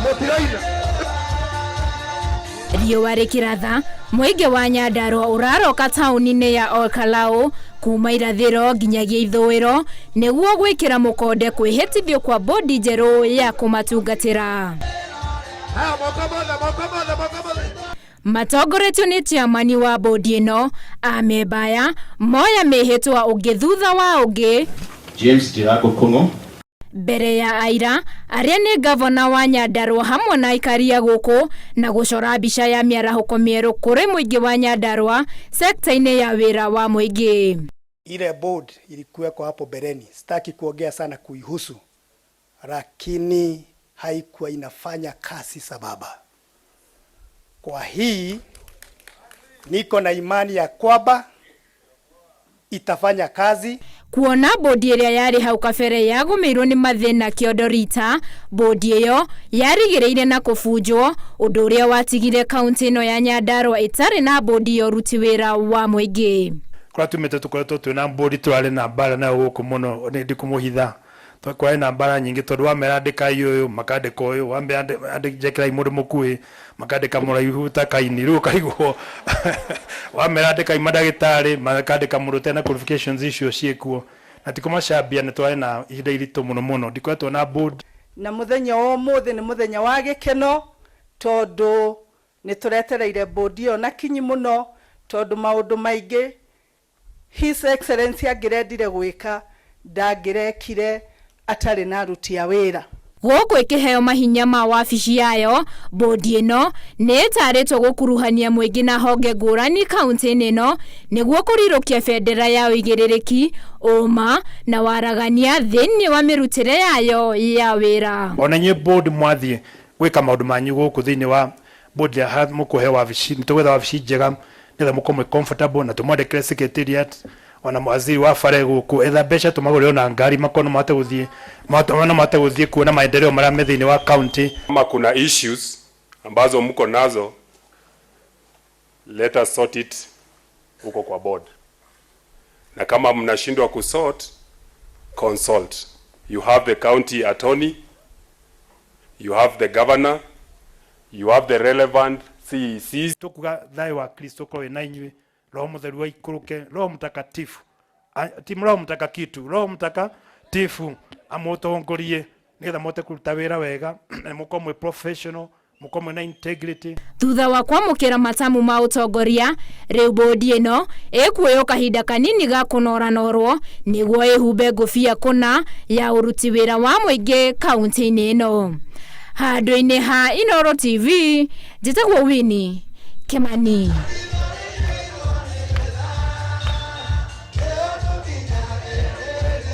Mũtiraina. Riũa rĩkĩratha, mũingĩ wa Nyandarua ũraroka taũni-inĩ ya Olkalau kuma irathĩro nginyagia ithũĩro nĩguo gwĩkĩra mũkonde kwĩhĩtithio kwa bodi njerũ ya kũmatungatĩra. Haya, moko mothe, moko mothe, moko mothe. Matongoretio nĩ chairman wa bodi ĩno, amemba aya moya mĩhĩtwa ũngĩ thutha wa ũngĩ. James Ndirango Kung'u. Mbere ya aira arĩa nĩ ngavana wa Nyandarua hamwe na aikari a gũkũ na gũcora mbica ya mĩarahũko mĩerũ kũrĩ mũingĩ wa Nyandarua sekta-inĩ ya wĩra wa mũingĩ. Ile board ilikuweko hapo mbeleni, sitaki kuongea sana kuihusu, lakini haikuwa inafanya kazi sababa. Kwa hii niko na imani ya kwamba itafanya kazi. Kuona bodi ĩrĩa yarĩ hau kabere yagũmĩirwo nĩ mathĩna kĩondo rita, bodi ĩyo yarigĩrĩire na kũbunjwo, ũndũ ũrĩa watigire kaunti ĩno ya Nyandarua ĩtarĩ na bodi ya ũruti wĩra wa mũingĩ. Kũrĩa tumĩte tũkoretwo twĩna bodi tũrarĩ na mbara nayo gũkũ mũno, nĩ ndikũmũhitha. Kwarĩ na mbara nyingĩ tondũ wamera andĩkai ũyũ makandĩka ũyũ, wamera njekerai mũndũ mũkuhĩ makandĩka mũraihu ta kaini, rĩu ũkaigwo wamera andĩkai mandagĩtarĩ makandĩka mũndũ ũtarĩ na qualifications icio ciĩkuo, na ti kũmacambia, nĩ twarĩ na ihinda iritũ mũno mũno, ndikoretwo na board. Na mũthenya wa ũmũthĩ nĩ mũthenya wa gĩkeno tondũ nĩ tũretereire bodi ĩyo na kinyi mũno, tondũ maũndũ maingĩ His Excellency angĩrendire gwĩka ndangĩrekire atarĩ na aruti a wĩra. Gũkũ ĩkĩheo mahinya ma wabici yayo, bodi ĩno nĩ ĩtarĩtwo gũkuruhania mũingĩ na honge ngũrani kaunti-inĩ ĩno nĩguo kũrirũkia bendera ya ũigĩrĩrĩki, ũma na waragania thĩinĩ wa mĩrutĩre yayo ya wĩra. Ona inyuĩ board mwathiĩ gwĩka maũndũ manyu gũkũ thĩinĩ wa board ya mũkũhe wabici, nĩtũgwetha wabici njega nĩgetha mũkorwo mwĩ comfortable, na tũmwandĩkĩre secretariat ona waziri wa bara gũkũ etha mbeca tũmagũrĩre ona ngari makorwo no mahote gũthiĩ, no mahote gũthiĩ kuona maendeleo marĩa me thĩinĩ wa county. Kama kuna issues ambazo mko nazo, let us sort it huko kwa board, na kama mnashindwa kusort, consult. You have the county attorney, you have the governor, you have the relevant CECs. Tukuga thayũ wa Kristo ũkorwo wĩ na inyuĩ, Roho Mũtheru aikũrũke, Roho Mtakatifu, ti Roho Mtakakitu, Roho Mtakatifu amũtongorie nĩgetha mũhote kũruta wĩra wega na mũkorwo mwĩ professional, mũkorwo mwĩna integrity. Thutha wa kwamũkĩra matamu ma ũtongoria, rĩu bodi ĩno ĩkuoywo kahinda kanini ga kũnoranorwo nĩguo ĩhumbe ngũbia kũna ya ũruti wĩra wa mũingĩ kaunti-inĩ ĩno. Handũ-inĩ ha Inooro TV, njĩtagwo Winnie Kimani.